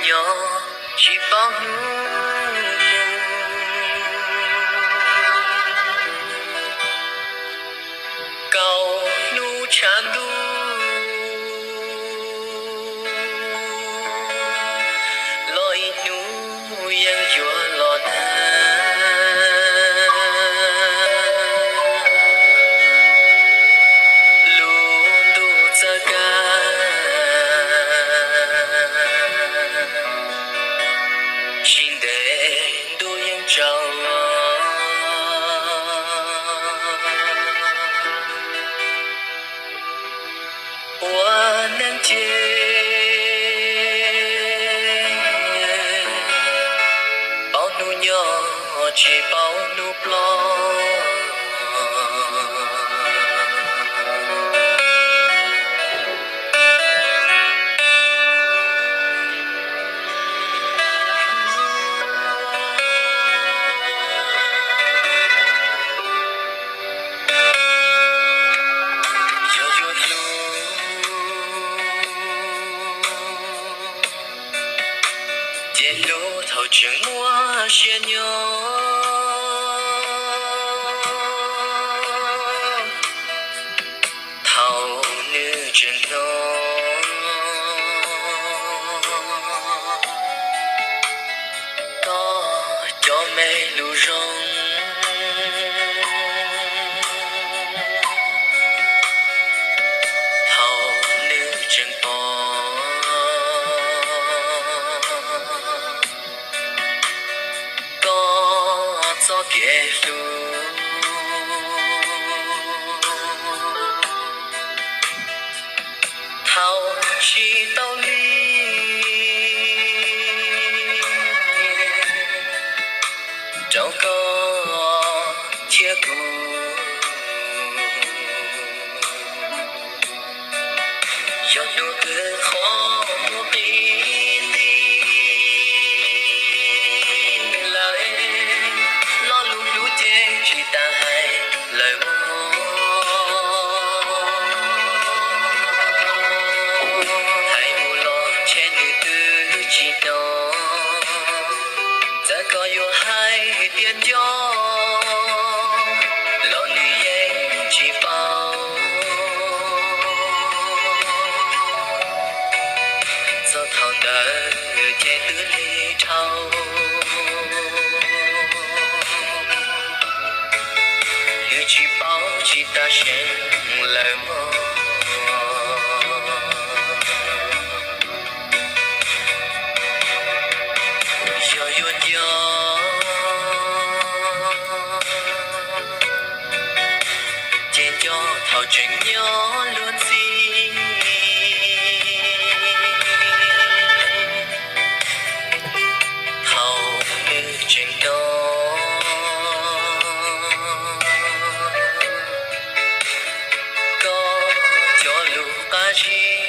nyob tsis paub hnub mus. Kaum hnub tshav ntuj los ib hnub yeej yuav los na. Lub ntuj txawj kab, tsis ntev ntuj yeej tsaus. Ua neej ces paub hnub nyob tsis paub hnub ploj. Yog yuav hlub ces hlub thaum tseem muaj sia nyob. Thaum nws tseem hnov koj cov me lus zoo, thaum nws tseem pom koj txoj kev hlub, thaum tsis tau li rau koj thiab kuv. Yog hnub twg qhov muaj qi nti lawm, lo lus hlub ces tsis tas hais lawm mog. Hais mus los ntshe nws twb tsis hnov, txawm koj yuav hais tias nco los nws yeej tsis paub. Txog thaum ntawd ces twb lig dhau, nws tsis paub tsis tas seev lawm mog. Yog yuav nco ces nco thaum tseem nyob luag ntxhi, thaum nws tseem nyob koj cov lus qab zib,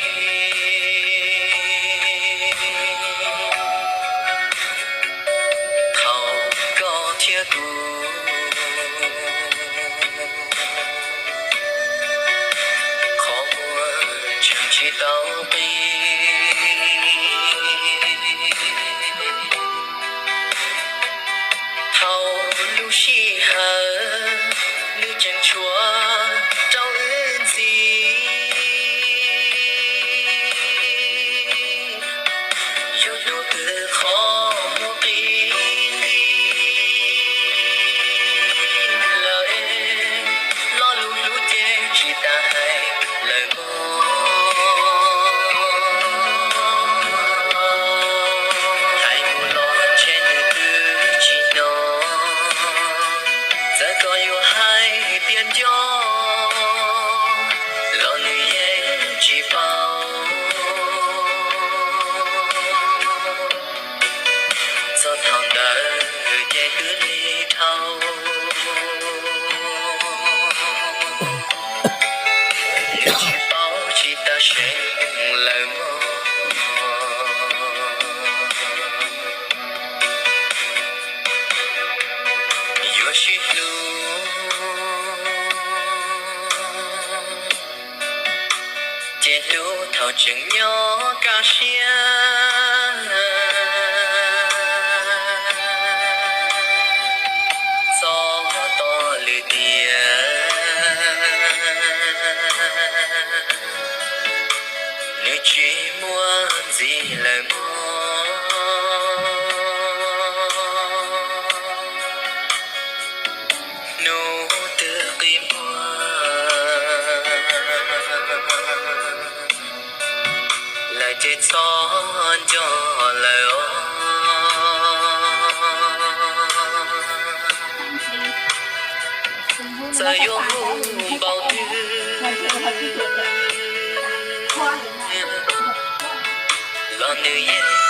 thaum koj thiab kuv qhov muag tseem tsis tau qi. Thaum lub sij hawm nws tseem tshuav rau wb ntxiv, yog hnub twg qhov muag qi nti lawm, lo lus hlub ces tsis tas hais lawm mog. Hais mus los ntshe nws twb tsis hnov, txawm koj yuav hais tias nco los nws yeej tsis paub. Txog thaum ntawd ces twb lig dhau, nws tsis paub tsis tas seev lawm mog. Yuav sib hlub ces hlub thaum tseem nyob kaj siab. txhob nco lawm os. Txawm yuav npaum twg los nws yeej